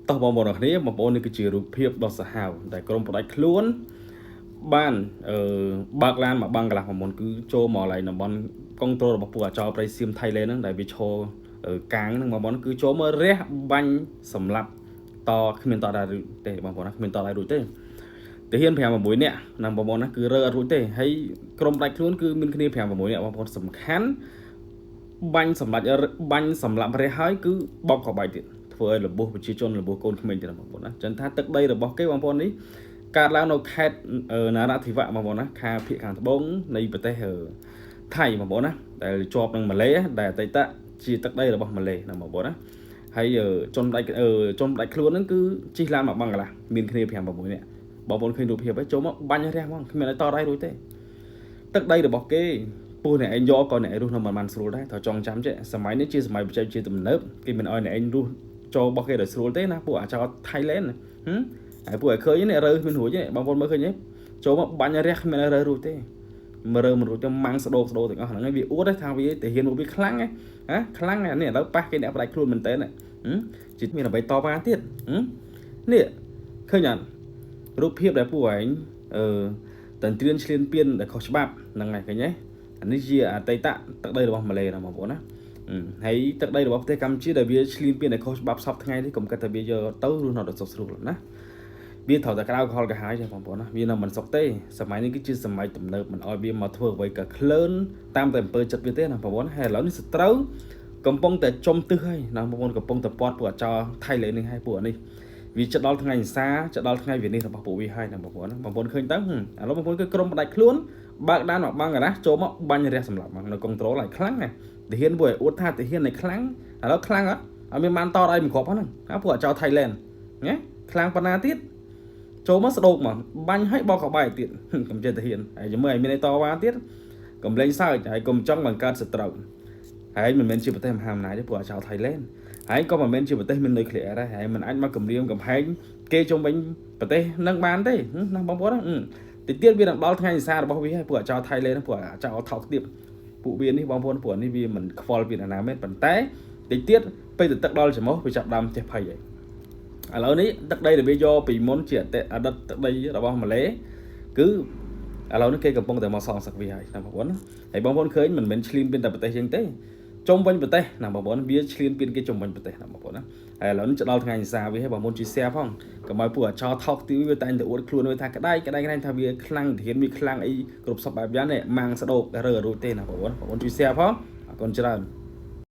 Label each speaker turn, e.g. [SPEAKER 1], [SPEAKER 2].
[SPEAKER 1] តោះបងប្អូនអរគ្នាបងប្អូននេះគឺជារូបភាពដ៏សាហាវដែលក្រុមផ្ដាច់ខ្លួនបានអឺបើកឡានមកបាំងកន្លះមុនគឺចូលមកកន្លែងតំបន់កុងត្រូលរបស់ពួកអាចោប្រៃសៀមថៃឡែនហ្នឹងដែលវាឈរកាងហ្នឹងបងប្អូនគឺចូលមករះបាញ់សម្លាប់តគ្មានតដែរទេបងប្អូនណាគ្មានតដែររួចទេទាហាន5 6នាក់ណាបងប្អូនណាគឺរើអត់រួចទេហើយក្រុមផ្ដាច់ខ្លួនគឺមានគ្នា5 6នាក់បងប្អូនសំខាន់បាញ់សម្លាប់បាញ់សម្លាប់រះហើយគឺបោកកបាយទៀតធ្វើឲ្យរបួសប្រជាជនរបួសកូនក្មេងទៀតបងប្អូនណាចឹងថាទឹកដីរបស់គេបងប្អូននេះកើតឡើងនៅខេត្តណារ៉ាធីវៈបងប្អូនណាខាភាគខាងត្បូងនៃប្រទេសថៃបងប្អូនណាដែលជាប់នឹងម៉ាឡេដែលអតីតជាទឹកដីរបស់ម៉ាឡេណាបងប្អូនណាហើយជនផ្ដាច់ជនផ្ដាច់ខ្លួនហ្នឹងគឺជិះឡានមកបង់កន្លះមានគ្នា5 6នាក់បងប្អូនឃើញរូបភាពហើយចូលមកបាញ់រះហ្មងគ្មានឲ្យតដៃរួចទេទឹកដីរបស់គេពូអ្នកឯងយកក៏អ្នកឯងរស់នៅមិនបានស្រួលដែរត្រូវចងចាំចេះសម័យនេះជាសម័យបច្ចេកវិទ្យាទំនើបគេមិនឲ្យអ្នកឯងរស់ចូលរបស់គេដោយស្រួលទេណាពួកអាចោ Thailand ហើយពួកឲ្យឃើញនេះរើគ្មានរួចទេបងប្អូនមើលឃើញទេចូលមកបាញ់រះគ្មានរើរួចទេមើលមិនរួចទៅម៉ាំងស្ដោស្ដោទាំងអស់ហ្នឹងហើយវាអួតថាវាទាហានមកវាខ្លាំងហ៎ខ្លាំងនេះឥឡូវប៉ះគេអ្នកផ្ដាច់ខ្លួនមែនតើជាមានអ្វីតបានទៀតនេះឃើញអត់រូបភាពដែលពួកឯងអឺតន្ត្រៀនឆ្លៀនពៀនដែលខុសច្បាប់ហ្នឹងហើយឃើញទេអានេះជាអតីតទឹកដីរបស់ម៉ាឡេណាបងប្អូនណាហើយទឹកដីរបស់ប្រទេសកម្ពុជាដែលវាឆ្លៀនពៀនដែលខុសច្បាប់សពថ្ងៃនេះកុំគិតថាវាយកទៅរស់នៅដោយសុខស្រួលណាវាត្រូវតែក្រៅខលកាហាយទេបងប្អូនណាវានៅមិនសុខទេសម័យនេះគឺជាសម័យទំនើបមិនអោយវាមកធ្វើអ្វីក៏ក្លឿនតាមតែអំពើចិត្តវាទេណាបងប្អូនហើយឥឡូវនេះសត្រូវកំពុងតែចំទឹះហើយណាបងប្អូនកំពុងតែពាត់ពួកអាចោថៃលេនេះហើយពួកនេះវាចិត្តដល់ថ្ងៃសាចិត្តដល់ថ្ងៃវិនិច្ឆ័យរបស់ពួកវាហើយណាបងប្អូនណាបងប្អូនឃើញទៅឥឡូវបងប្អូនគឺក្រុមផ្ដាច់ខ្លួនបើកដានមកបាំងកណាចូលមកបាញ់រះសម្លាប់មកនៅកុងត្រូលហើយខ្លាំងណាទាហានពួកឲ្យអួតថាទាហានឯខ្លាំងឥឡូវខ្លាំងអត់អត់មានបានតដៃមួយគ្រាប់ហ្នឹងណាពួកអាចោថៃឡែនណាខ្លាំងប៉ុណ្ណាទៀតចូលមកស្ដោកមកបាញ់ឲ្យបោកកបែកទៀតកុំចេះទាហានហើយមើលឲ្យមានអីតវ៉ាទៀតកុំលេងសើចហើយកុំចង់បង្កើតសត្រូវហើយមិនមែនជាប្រទេសមហាអំណាចទេពួកអាចោថៃឡែនហើយក៏មិនមែនជាប្រទេសមាននុយក្លេអ៊ែរដែរហើយមិនអាចមកគម្រាមកំហែងគេជុំវិញប្រទេសនឹងបានទេណាបងប្អូនតិចទៀតវានឹងដល់ថ្ងៃសាររបស់វាហើយពួកអាចោថៃឡែនពួកអាចោថោកទៀតពួកវានេះបងប្អូនពួកនេះវាមិនខ្វល់ពីណាមែនប៉ុន្តែតិចទៀតពេលទៅទឹកដល់ច្រមុះវាចាប់ដើមចេះភ័យហើយឥឡូវនេះទឹកដីដែលវាយកពីមុនជាអតីតទឹកដីរបស់ម៉ាឡេគឺឥឡូវនេះគេកំពុងតែមកសងសឹកវាហើយណាបងប្អូនហើយបងប្អូនឃើញមិនមែនឆ្លៀនពៀនតែប្រទេសយើងទេជុំវិញប្រទេសណាបងប្អូនវាឆ្លៀនពៀនគេជុំវិញប្រទេសណាបងប្អូនណាហើយឥឡូវនេះទៅដល់ថ្ងៃសាវាហើយបងប្អូនជួយ share ផងកុំឲ្យពួកអាចោថោកទីវាតែងតែអួតខ្លួនវាថាក្តៃក្តៃក្តៃថាវាខ្លាំងធានវាខ្លាំងអីគ្រប់សពបែបយ៉ាងនេះម៉ាំងស្ដោករើរួចទេណាបងប្អូនបងប្អូនជួយ share ផងអរគុណច្រើន។